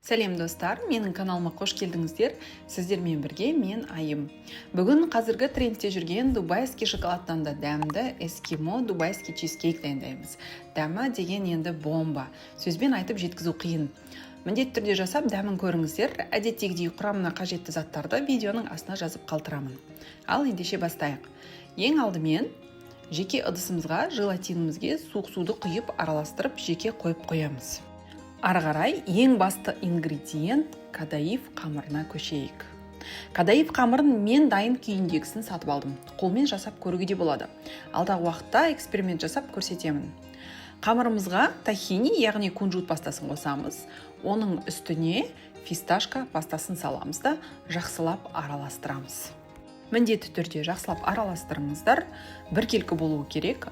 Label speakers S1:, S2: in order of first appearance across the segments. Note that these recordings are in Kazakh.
S1: Сәлем, достар! Менің каналыма қош келдіңіздер! Сіздермен бірге мен, Айым. Бүгін қазіргі трендте жүрген дубайский шоколадтан да дәмді эскимо, дубайский чизкейк дайындаймыз. Дәмі деген енді бомба, сөзбен айтып жеткізу қиын. Міндетті түрде жасап, дәмін көріңіздер. Әдеттегідей, құрамына қажетті заттарды видеоның астына жазып қалдырамын. Ал ендеше бастайық. Ең алдымен жеке ыдысымызға, желатинімізге суық суды құйып, араластырып, жеке қойып қоямыз. Ары қарай ең басты ингредиент кадаиф қамырына көшейік. Кадаиф қамырын мен дайын күйіндегісін сатып алдым. Қолмен жасап көруге де болады. Алдағы уақытта эксперимент жасап көрсетемін. Қамырымызға тахини, яғни кунжут пастасын қосамыз. Оның үстіне фисташка пастасын саламыз да, жақсылап араластырамыз. Міндетті түрде жақсылап араластырыңыздар, біркелкі болуы керек.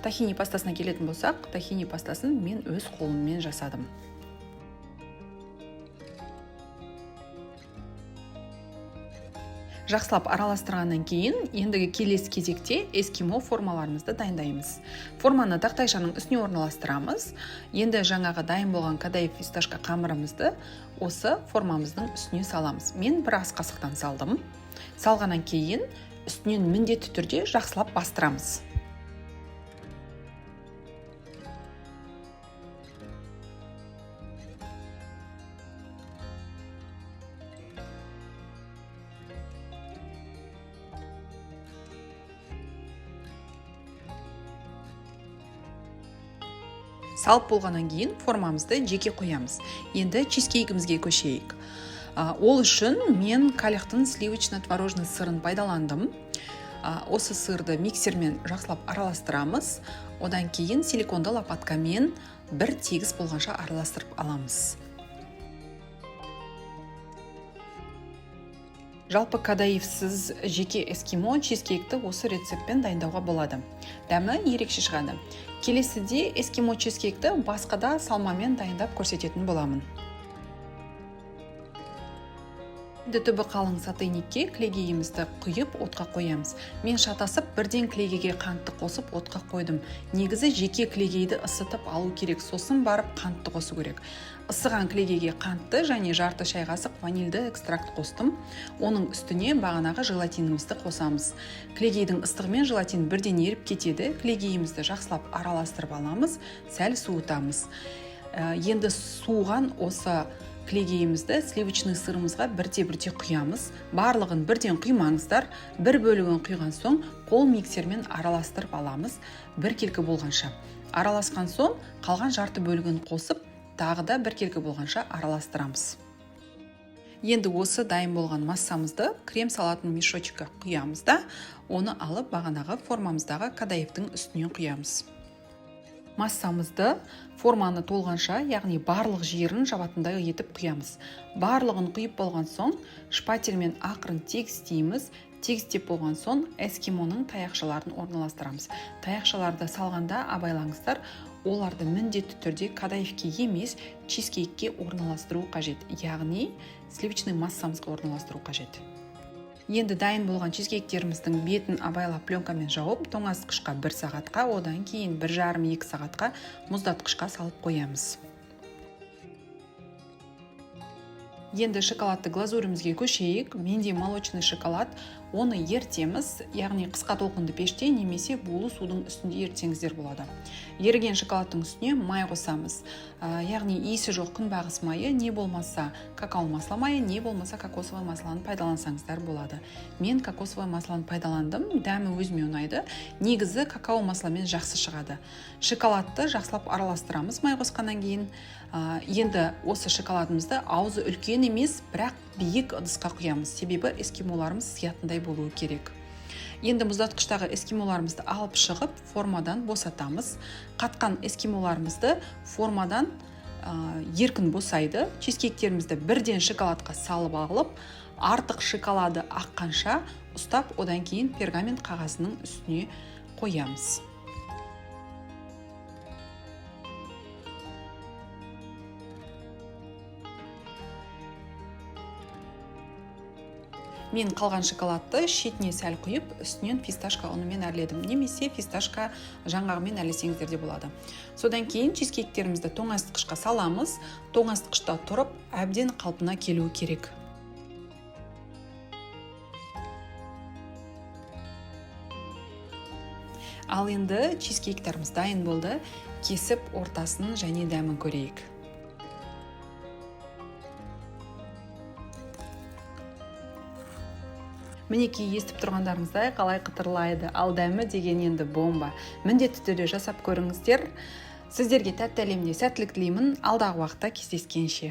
S1: Тахини пастасына келетін болсақ, тахини пастасын мен өз қолыммен жасадым. Жақсылап араластырғаннан кейін ендігі келесі кезекте эскимо формаларымызды дайындаймыз. Форманы тақтайшаның үстіне орналастырамыз. Енді жаңағы дайын болған кадаиф фисташка қамырымызды осы формамыздың үстіне саламыз. Мен бір ас қасықтан салдым. Салғаннан кейін үстінен міндетті түрде жақсылап бастырамыз. Салып болғаннан кейін формамызды жеке қоямыз. Енді чизкейкімізге көшейік. Ол үшін мен Калехтың сливочно творожный сырын пайдаландым. Осы сырды миксермен жақсылап араластырамыз. Одан кейін силиконды лопаткамен бір тегіс болғанша араластырып аламыз. Жалпы, кадаифсіз жеке эскимо чизкейкті осы рецептпен дайындауға болады. Дәмі ерекше шығады. Келесіде эскимо чизкейкті басқа да салмамен дайындап көрсететін боламын. Енді түбі қалың сотейникке кілегейімізді құйып, отқа қоямыз. Мен шатасып, бірден кілегейге қантты қосып, отқа қойдым. Негізі жеке кілегейді ысытып алу керек, сосын барып қантты қосу керек. Ысыған кілегейге қантты және жарты шай қасық ванильді экстракт қостым. Оның үстіне бағанағы желатинімізді қосамыз. Кілегейдің ыстығымен желатин бірден еріп кетеді. Кілегейімізді жақсылап араластырып аламыз, сәл суытамыз. Енді суыған осы кілегейімізді сливочный сырымызға бірте бірте құямыз. Барлығын бірден құймаңыздар. Бір бөлігін құйған соң, қол миксермен араластырып аламыз біркелкі болғанша. Араласқан соң, қалған жарты бөлігін қосып, тағы да біркелкі болғанша араластырамыз. Енді осы дайын болған массамызды крем салатын мешочек қа құямыз да, оны алып, бағанағы формамыздағы кадаифтің үстіне құямыз. Массамызды форманы толғанша, яғни барлық жерін жабатындай етіп құямыз. Барлығын құйып болған соң, шпательмен ақырын тегістейміз. Тегістеп болған соң, эскимоның таяқшаларын орналастырамыз. Таяқшаларды салғанда абайлаңыздар, оларды міндетті түрде кадаифке емес, чизкейкке орналастыру қажет, яғни сливочный массамызға орналастыру қажет. Енді дайын болған чизкейктеріміздің бетін абайлап пленкамен жауып, тоңазытқышқа бір сағатқа, одан кейін 1,5-2 сағатқа мұздатқышқа салып қоямыз. Енді шоколадты глазурімізге көшейік. Менде молочный шоколад. Оны ертеміз, яғни қысқа толқынды пеште немесе булы судың үстінде ертсеңіздер болады. Еріген шоколадтың үстіне май қосамыз, яғни иісі жоқ күнбағыс майы, не болмаса какао масло майы, не болмаса кокосовый маслоны пайдалансаңыздар болады. Мен кокосовый маслоны пайдаландым, дәмі өзіме ұнайды. Негізі какао масломен жақсы шығады. Шоколадты жақсылап араластырамыз май қосқаннан кейін. Енді осы шоколадымызды аузы үлкен емес, бірақ биік ыдысқа құямыз, себебі эскимоларымыз сиятындай болуы керек. Енді мұздатқыштағы эскимоларымызды алып шығып, формадан босатамыз. Қатқан эскимоларымызды формадан еркін босайды. Чизкейктерімізді бірден шоколадқа салып алып, артық шоколады аққанша ұстап, одан кейін пергамент қағазының үстіне қоямыз. Мен қалған шоколадты шетіне сәл құйып, үстінен фисташка ұнымен әрледім, немесе фисташка жаңғағымен әрлесеңіздер де болады. Содан кейін чизкейктерімізді тоңазытқышқа саламыз. Тоңазытқышта тұрып, әбден қалпына келуі керек. Ал енді чизкейктеріміз дайын болды. Кесіп ортасын және дәмін көрейік. Мінекей, естіп тұрғандарыңыздай, қалай қытырлайды. Ал дәмі деген енді бомба. Міндетті түрде жасап көріңіздер. Сіздерге тәтті әлемде сәттілік тілеймін. Алдағы уақытта кездескенше.